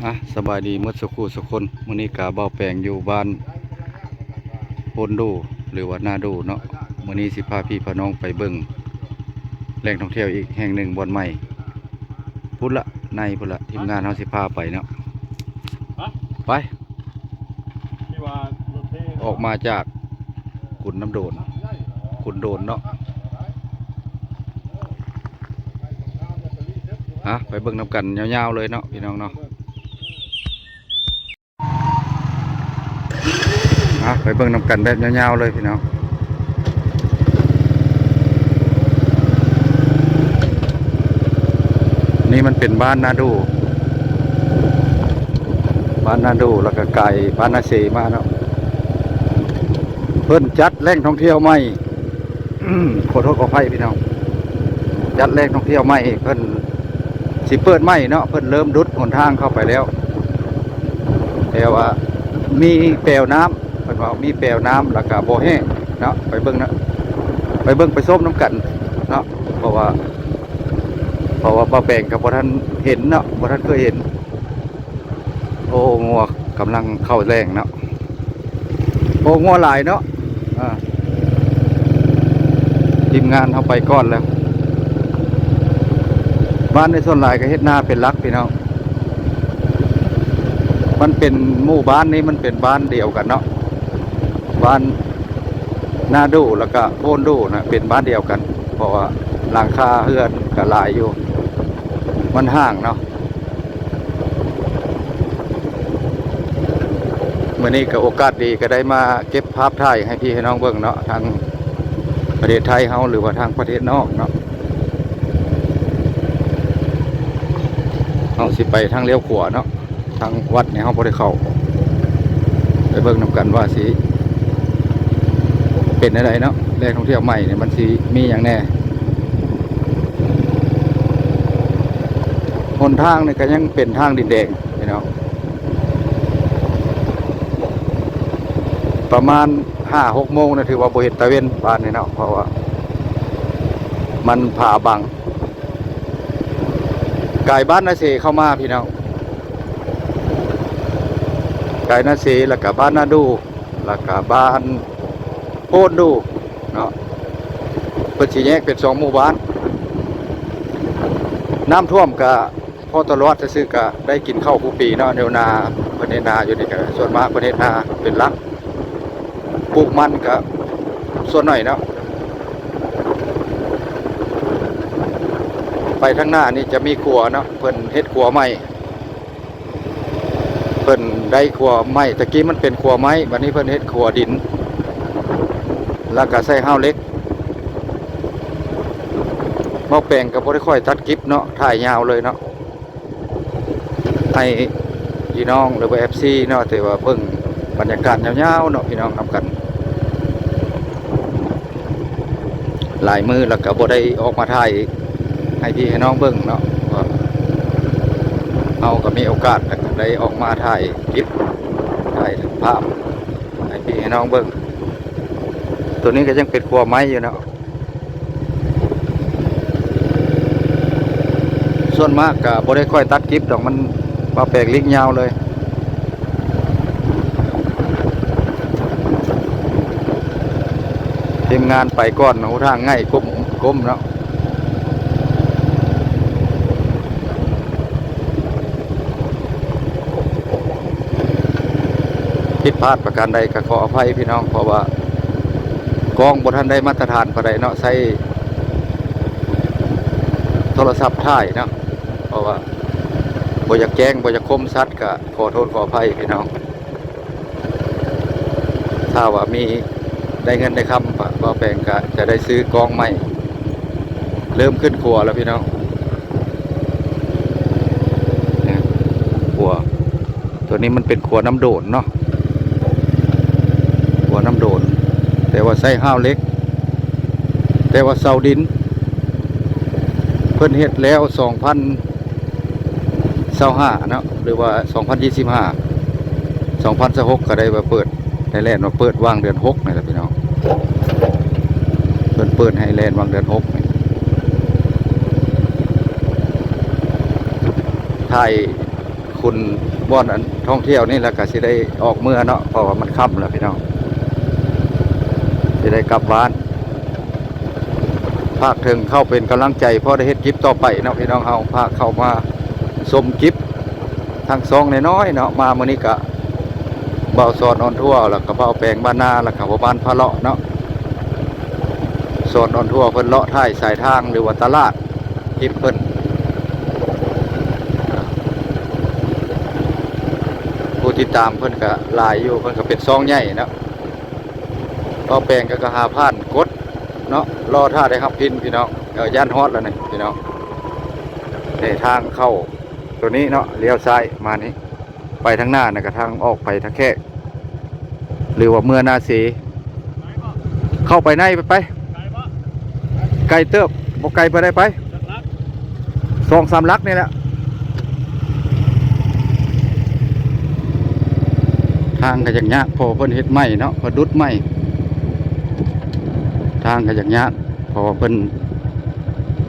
ອ່ະ ສະບາຍດີໝົດສູ່ຄູ່ສູ່ຄົນ. ມື້ນີ້ກະບ່າວແປງຢູ່ບ້ານໂພນດູ ຫຼືວ່ານາດູເນາະ. ມື້ນີ້ຊິພາພີ່ພານ້ອງໄປເບິ່ງແຫຼ່ງທ່ອງທ່ຽວອີກແຫ່ງໜຶ່ງ ບ່ອນໃໝ່ພຸ້ນລະ ໃນພຸ້ນລະ ທີມງານເຮົາຊິພາໄປເນາະ. ໄປ ທີ່ວ່າລົດເທ ອອກມາຈາກກຸນນ້ຳໂດນ ກຸນໂດນເນາະ. ອ່ະ ໄປເບິ່ງນຳກັນຍາວໆເລີຍເນາະ ພີ່ນ້ອງເນາະ. ອ່ະ ໄປເບິ່ງນຳກັນແບບຍາວໆເລີຍພີ່ນ້ອງ. ນີ້ມັນເປັນບ້ານນາດູ ບ້ານນາດູ ແລ້ວກະກາຍບ້ານນາເຊມາເນາະ. ເພິ່ນຈັດແຫຼ່ງທ່ອງທ່ຽວໃໝ່ ຂໍໂທດຂໍອະໄພພີ່ນ້ອງ. ຈັດແຫຼ່ງທ່ອງທ່ຽວໃໝ່ ເພິ່ນຊິເປີດໃໝ່ເນາະ. ເພິ່ນເລີ່ມດຸດຫົນທາງເຂົ້າໄປແລ້ວ ແຕ່ວ່າມີແປວນ້ຳ ເພິ່ນວ່າມີແປວນ້ຳ ແລ້ວກະບໍ່ແຫ້ງເນາະ. ໄປເບິ່ງນະ ໄປເບິ່ງໄປຊົມນຳກັນເນາະ. ເພາະວ່າ ເພາະວ່າບ່າວແປງກະບໍ່ທັນເຫັນເນາະ ບໍ່ທັນເຄີຍເຫັນ. ໂອ້ ງົວກຳລັງເຂົ້າແລ້ງເນາະ. ໂອ້ ງົວຫຼາຍເນາະ. ອ່າ ທີມງານເຮົາໄປກ່ອນແລ້ວ. ບ້ານໃນສ່ວນຫຼາຍກະເຮັດນາເປັນຫຼັກພີ່ນ້ອງ. ມັນເປັນ ໝູ່ບ້ານນີ້ມັນເປັນບ້ານດຽວກັນເນາະ ບ້ານນາດູ ແລ້ວກະໂພນດູນະ ເປັນບ້ານດຽວກັນ ເພາະວ່າຫຼັງຄາເຮືອນກະຫຼາຍຢູ່ ມັນຫ່າງເນາະ. ມື້ນີ້ກະໂອກາດດີ ກະໄດ້ມາເກັບພາບຖ່າຍໃຫ້ພີ່ໃຫ້ນ້ອງເບິ່ງເນາະ ທາງປະເທດໄທເຮົາ ຫຼືວ່າທາງປະເທດນອກເນາະ. ເຮົາຊິໄປທາງລ້ຽວຂວາເນາະ ທາງວັດນີ້ເຮົາບໍ່ໄດ້ເຂົ້າ. ໄປເບິ່ງນຳກັນວ່າຊິເປັນແນວໃດເນາະ ແຫຼ່ງທ່ອງທ່ຽວໃໝ່ນີ້ມັນຊິມີຫຍັງແດ່. ຫົນທາງນີ້ກະຍັງເປັນທາງດິນແດງພີ່ນ້ອງ. ປະມານຫ້າຫົກໂມງນະ ຖືວ່າບໍ່ເຫັນຕາເວັນບ້ານນີ້ເນາະ ເພາະວ່າມັນຜາບັງ. ກາຍບ້ານນາເຊເຂົ້າມາພີ່ນ້ອງ ກາຍນາເຊ ແລ້ວກະບ້ານນາດູ ແລ້ວກະບ້ານໂພນດູເນາະ. ເພິ່ນຊິແຍກເປັນສອງໝູ່ບ້ານ. ນ້ຳຖ້ວມກະພໍຕະຫຼອດຊື່ໆ ກະໄດ້ກິນເຂົ້າຄູ່ປີເນາະ. ແນວນາ ເພິ່ນເຮັດນາຢູ່ນີ້ກະສ່ວນມາກເພິ່ນເຮັດນາເປັນຫຼັກ ປູກມັນກະສ່ວນໜ້ອຍເນາະ. ໄປທາງໜ້ານີ້ຈະມີຂົວເນາະ ເພິ່ນເຮັດຂົວໃໝ່ ເພິ່ນໄດ້ຂົວໃໝ່. ຕະກີ້ມັນເປັນຂົວໄມ້ ບາດນີ້ເພິ່ນເຮັດຂົວດິນ ແລ້ວກະໃສ່ຮາວເຫຼັກ. ບ່າວແປງກະບໍ່ໄດ້ຄ່ອຍຕັດກິບເນາະ ຖ່າຍຍາວເລີຍເນາະ ໃຫ້ພີ່ນ້ອງ ຫຼືວ່າ ເອັຟຊີ ເນາະ ຖືວ່າເບິ່ງບັນຍາກາດຍາວໆເນາະ ພີ່ນ້ອງນຳກັນ. ຫຼາຍມື້ແລ້ວກະບໍ່ໄດ້ອອກມາຖ່າຍໃຫ້ພີ່ໃຫ້ນ້ອງເບິ່ງເນາະ ເພາະວ່າເຮົາກະມີໂອກາດ ແລ້ວກະໄດ້ອອກມາຖ່າຍຄລິບ ຖ່າຍພາບໃຫ້ພີ່ໃຫ້ນ້ອງເບິ່ງ. ໂຕນີ້ກະຍັງເປັນຂົວໄມ້ຢູ່ເນາະ. ສ່ວນມາກກະບໍ່ໄດ້ຄ່ອຍຕັດກິບດອກ ມັນ ບ່າວແປງລິກຍາວເລີຍ. ທີມງານໄປກ່ອນ ຫົນທາງງ່າຍກົມ ກົມເນາະ. ຜິດພາດປະການໃດກະຂໍອະໄພພີ່ນ້ອງ ເພາະວ່າກ້ອງບໍ່ທັນໄດ້ມາດຕະຖານປານໃດເນາະ ໃຊ້ໂທລະສັບຖ່າຍເນາະ ເພາະວ່າບໍ່ຢາກແຈ້ງ ບໍ່ຢາກຄົມຊັດ ກະຂໍໂທດຂໍອະໄພພີ່ນ້ອງ. ຖ້າວ່າມີ ໄດ້ເງິນໄດ້ຄຳ ບ່າວແປງກະຈະໄດ້ຊື້ກ້ອງໃໝ່. ເລີ່ມຂຶ້ນຂົວແລ້ວພີ່ນ້ອງ ຂົວ ໂຕນີ້ມັນເປັນຂົວນ້ຳໂດນເນາະ ຂົວນ້ຳໂດນ ແຕ່ວ່າໃຊ້ຮາວເຫຼັກ ແຕ່ວ່າເສົາດິນ ເພິ່ນເຮັດແລ້ວສອງພັນ ຊາວຫ້າເນາະ ຫຼືວ່າສອງພັນຊາວຫ້າ ສອງພັນຊາວຫົກກະໄດ້ວ່າເປີດ ໄດ້ແລ່ນວ່າເປີດຫວ່າງເດືອນຫົກນີ້ແຫຼະພີ່ນ້ອງ ເພິ່ນເປີດໃຫ້ແລ່ນຫວ່າງເດືອນຫົກນີ້. ຖ່າຍ ຄຸນບ່ອນອັນທ່ອງທ່ຽວນີ້ ແລ້ວກໍຊິໄດ້ອອກເມືອເນາະ ເພາະວ່າມັນຄ່ຳແລ້ວພີ່ນ້ອງ ຊິໄດ້ກັບບ້ານ. ພາກເຖິງເຂົ້າເປັນກຳລັງໃຈ ພໍໄດ້ເຮັດກິບຕໍ່ໄປເນາະພີ່ນ້ອງເຮົາ ພາເຂົ້າມາຊົມກິບທາງຊ່ອງນ້ອຍໆເນາະ. ມາມື້ນີ້ກະ ບ່າວສອນອອນທົວ ແລ້ວກະບ່າວແປງບ້ານນາ ແລ້ວກະພໍ່ບ້ານພາເລາະເນາະ. ສອນອອນທົວເພິ່ນເລາະຖ່າຍສາຍທາງ ຫຼືວ່າຕະຫຼາດ ຄລິບເພິ່ນ ຜູ້ຕິດຕາມເພິ່ນກະຫຼາຍຢູ່ ເພິ່ນກະເປັນຊ່ອງໃຫຍ່ເນາະ. ບ່າວແປງກະ ກະຫາຜ່ານກົດເນາະ ລໍຖ້າໄດ້ຮັບພິນພີ່ນ້ອງ. ເອີ ຢ້ານຮອດແລ້ວນີ້ພີ່ນ້ອງ ນີ້ທາງເຂົ້າໂຕນີ້ເນາະ ລ້ຽວຊ້າຍມານີ້. ໄປທາງໜ້ານະກະທາງອອກໄປທ່າແຂກ ຫຼືວ່າເມືອນາເຊ. ເຂົ້າໄປໃນໄປ ໄປ ໄກເຕີບ ບໍ່ໄກປານໃດ ໄປ ສອງສາມຫຼັກນີ້ແຫຼະ. ທາງກະຍັງຍາກ ເພາະວ່າເພິ່ນເຮັດໃໝ່ເນາະ ເພິ່ນດຸດໃໝ່ ທາງກະຍັງຍາກ ເພາະວ່າເພິ່ນ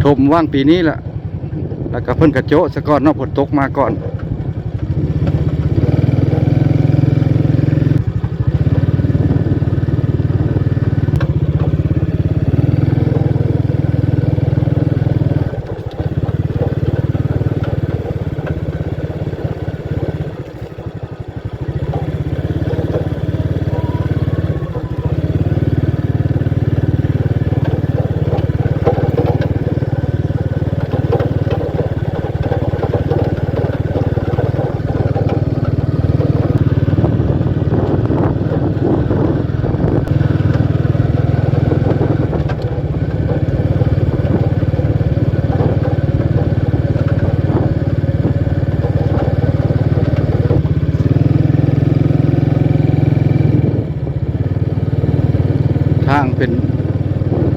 ຖົມຫວ່າງປີນີ້ແຫຼະ ແລ້ວກະເພິ່ນກະໂຈະຊະກ່ອນເນາະ ຝົນຕົກມາກ່ອນ. ທາງເປັນ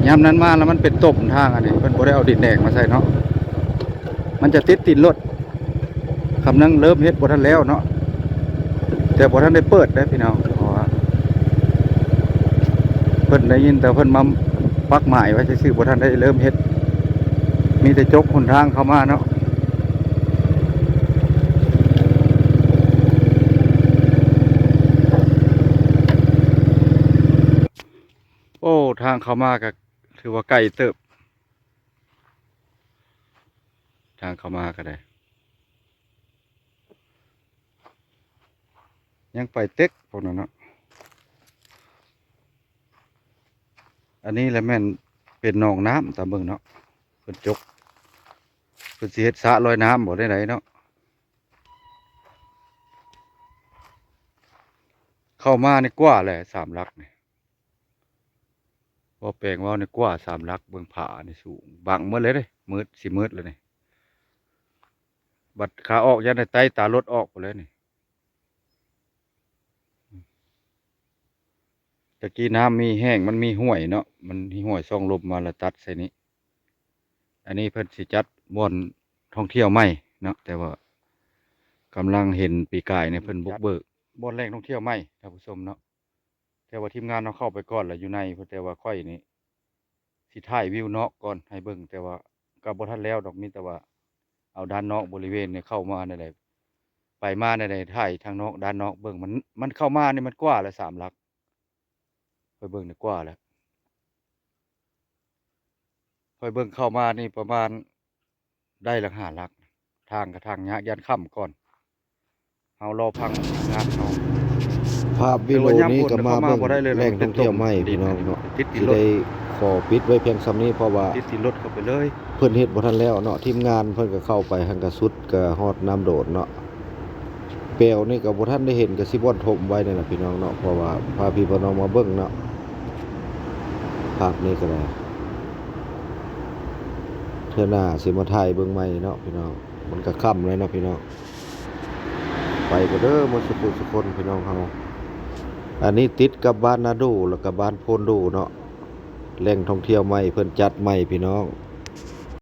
ຍາມນັ້ນມາແລ້ວມັນເປັນຕົມທາງ ອັນນີ້ເພິ່ນບໍ່ໄດ້ເອົາດິນແດງມາໃສ່ເນາະ ມັນຈະຕິດຕີນລົດ. ກຳລັງເລີ່ມເຮັດ ບໍ່ທັນແລ້ວເນາະ ແຕ່ບໍ່ທັນໄດ້ເປີດເດ້ພີ່ນ້ອງ ເພາະວ່າເພິ່ນໄດ້ຍິນແຕ່ເພິ່ນມາປັກໝາຍໄວ້ຊື່ໆ ບໍ່ທັນໄດ້ເລີ່ມເຮັດ ມີແຕ່ຈົກຫົນທາງເຂົ້າມາເນາະ. ໂອ້ ທາງເຂົ້າມາກະຖືວ່າໄກເຕີບ ທາງເຂົ້າມາກະໄດ້ ຍັງໄປເຕັກພວກນັ້ນເນາະ. ອັນນີ້ລະແມ່ນເປັນໜອງນ້ຳຕາມເບິ່ງເນາະ ເພິ່ນຈົກ ເພິ່ນຊິເຮັດສະລອຍນ້ຳບໍ່ ແນວໃດເນາະ. ເຂົ້າມານີ້ກວ່າແຫຼະ ສາມຫຼັກນີ້ ບໍ່ແປງເວົ້ານີ້ກວ່າສາມຫຼັກ ເບິ່ງຜານີ້ສູງ ບັງໝົດເລີຍເດ້ ມືດ ຊິມືດແລ້ວນີ້. ບັດຂາອອກຢ້ານໄດ້ໄຕ້ຕາລົດອອກພຸ້ນແຫຼະນີ້. ຕະກີ້ນ້ຳມີແຫ້ງ ມັນມີຫ້ວຍເນາະ ມັນມີຫ້ວຍຊ່ອງລົມມາລະຕັດໃສ່ນີ້. ອັນນີ້ເພິ່ນຊິຈັດບ່ອນທ່ອງທ່ຽວໃໝ່ເນາະ ແຕ່ວ່າກຳລັງເຫັນປີກາຍນີ້ເພິ່ນບຸກເບີກບ່ອນແຫຼ່ງທ່ອງທ່ຽວໃໝ່ທ່ານຜູ້ຊົມເນາະ. ແຕ່ວ່າທີມງານເຮົາເຂົ້າໄປກ່ອນລະຢູ່ໃນພຸ້ນ ແຕ່ວ່າຂ້ອຍນີ້ ຊິຖ່າຍວິວນອກກ່ອນໃຫ້ເບິ່ງ ແຕ່ວ່າກໍບໍ່ທັນແລ້ວດອກ ມີແຕ່ວ່າເອົາດ້ານນອກບໍລິເວນນີ້ເຂົ້າມາແນວໃດ ໄປມາແນວໃດ ຖ່າຍທາງນອກ ດ້ານນອກເບິ່ງ. ມັນ ມັນເຂົ້າມານີ້ມັນກວ່າລະສາມຫຼັກ ຂ້ອຍເບິ່ງນີ້ກວ່າແລ້ວ ຂ້ອຍເບິ່ງເຂົ້າມານີ້ປະມານ ໄດ້ຫຼັກຫ້າຫຼັກ ທາງກະທາງຍາກ ຢ້ານຄ່ຳກ່ອນ. ເຮົາລໍຟັງທີມງານເຮົາ. ພາບວິດີໂອນີ້ກໍມາເບິ່ງແຫຼ່ງທ່ອງທ່ຽວໃໝ່ພີ່ນ້ອງເນາະ ຊິໄດ້ຂໍປິດໄວ້ພຽງສ່ຳນີ້ ເພາະວ່າຕິດຕີນລົດເຂົ້າໄປເລີຍ ເພິ່ນເຮັດບໍ່ທັນແລ້ວເນາະ. ທີມງານເພິ່ນກໍເຂົ້າໄປ ຫັ້ນກໍສຸດກໍຮອດນ້ຳໂດນເນາະ. ແປວນີ້ກໍບໍ່ທັນໄດ້ເຫັນ ກໍຊິບ່ອນຖົມໄວ້ນີ້ລະພີ່ນ້ອງເນາະ ເພາະວ່າພາພີ່ພານ້ອງມາເບິ່ງເນາະ. ພາບນີ້ກໍໄດ້ ເທື່ອໜ້າຊິມາຖ່າຍເບິ່ງໃໝ່ເນາະພີ່ນ້ອງ. ມັນກໍຄ່ຳແລ້ວເນາະພີ່ນ້ອງ. ໄປກໍເດີໝົດສຸຜູ້ສຸຄົນພີ່ນ້ອງເຮົາ. ອັນນີ້ຕິດກັບບ້ານນາດູ ແລ້ວກໍບ້ານໂພນດູເນາະ ແຫຼ່ງທ່ອງທ່ຽວໃໝ່ເພິ່ນຈັດໃໝ່ພີ່ນ້ອງ.